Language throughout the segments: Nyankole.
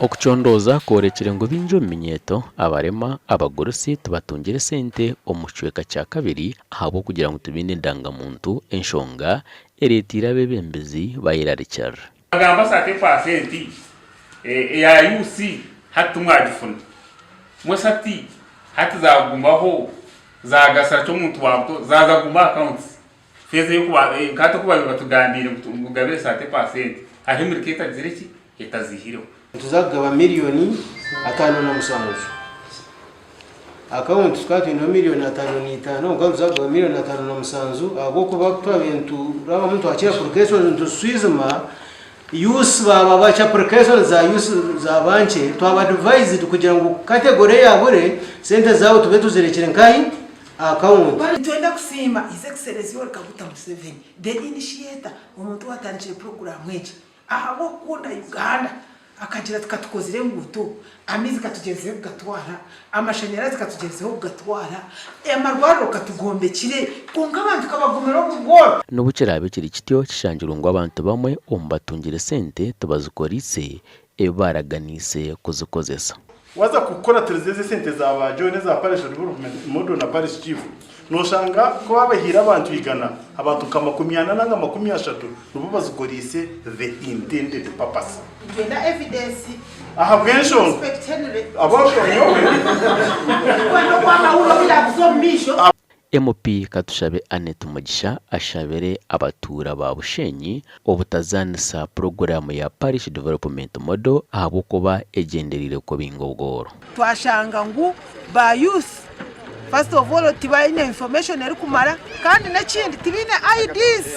Okucondooza kworekire ngu baingi omu minyeeto, abarema, abagurusi tibatungire sente omu kicweka kya kabiri ahabw'okugira ngu tibaine endanga-muntu enshonga ereeteire abeebembezi bayerarikirira. Bagamba sate paasenti eya UC hati timwagifuna. Mwesi hati hati zagumaho zagasira ki omuntu wa buto zaza kuguma aha accounts. Feeza ey'okuba nka hati oku baabaire batugambiire ngu mugabire sate paasenti hariho emirimo etagizire ki etaziihireho. Nituza kugaba miriyoni 57. Akawunti tukaba twineho miriyoni 55 kwonka nituza kugaba miriyoni 57 ahabw'okuba ku twabaire niturabamu nitwakiira apurikeshoni nituzishwijuma, youths baaba bakye apurikeshoni za youths zaaba nkye, twaba advised kugira ngu category eyaabure sente zaabo tube tuzirekire nkahi? Aha akawunti. Nitwenda kusiima His Excellency Yoweri Kaguta Museveni, the initiator, omuntu owatandikire puroguraamu egi. Ahabw'okukunda Uganda, akagira ati katukozire enguuto, amaizi katugyezeho kugatwara, amashanyarazi katugyezeho kugatwara, amarwariro katugombekire, kwonka abantu kabagumire omu bworo. N'obu kiraabe kiri kityo, kishangirwe ngu abantu bamwe omu batungire sente tibazikoreise ebi baaraganiise kuzikozesa. Waaza kukuratiriza ezi esente za ba John eza Parish Development Model na Parish Chief, noshanga ku babahaire abantu igana, abantu nka 40 nanga 30 nibo bazikoreise the intended purpose. Nitwenda evidence. Ahabw'enshonga Inspect Henry. abo nyowe. Turikwenda oku amahurire oku yaakuza omu maisho. MP Katushabe Annet Mugisha ashabire abatuura ba Bushenyi obutazaanisa puroguraamu ya Parish Development Model ahabw'okuba egyendereire kubinga obworo. Twashanga ngu ba youth first of all tibaine information erikumara kandi n'ekindi tibaine IDs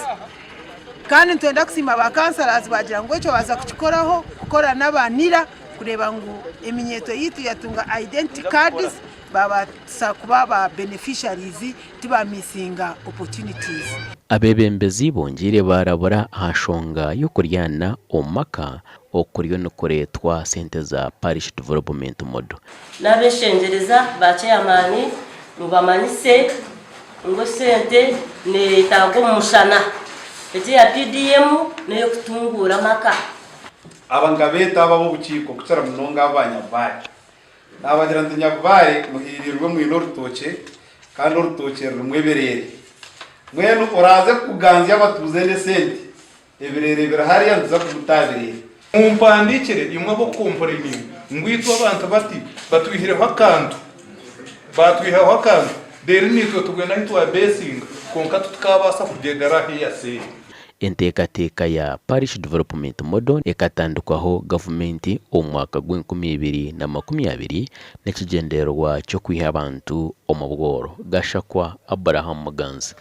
kandi nitwenda kusiima ba councillors bagira ngu ekyo baaza kukikoraho kukora n'aba NIRA kureeba ngu eminyeeto yaitu yatunga identity cards Baabaasa kuba ba beneficiaries tibamisinga opportunities. Abeebembezi bongyeire baarabura aha nshonga y'okuryana omu maka okuriyo nikureetwa sente za Parish Development Model. Nabeshengyereza ba ceyamaani mubamanyise ngu esente neyetagwa omu mushana. Egi eya PDM neyokutunguura amaka. Aba nkabeeta abo ab'obukiiko kukira munonga aba Nyabubaare. Naabagira nti, Nyakubaare, muhiiriirwe mwine orutookye, kandi orutookye rurimu ebireere. Mbwenu oraaze kuganzya abatuuze n'esente, ebireere biri hariya nituza kumuta aha bireere. Mumpandiikire imwe ab'okukompureyininga ngu itwe abantu bati batwihireho akantu, baatwihaho akantu reero naitwe tubwene ahu twabeesinga kwonka titukabaasa kugyendera aha eyaseeri. Enteekateeka ya Parish Development Model ekatandikwaho gavumenti omu mwaka gw'enkumi ibiri na 20 n'ekigyendererwa ky'okwiha abantu omu bworo. Gashakwa Abraham Muganzi.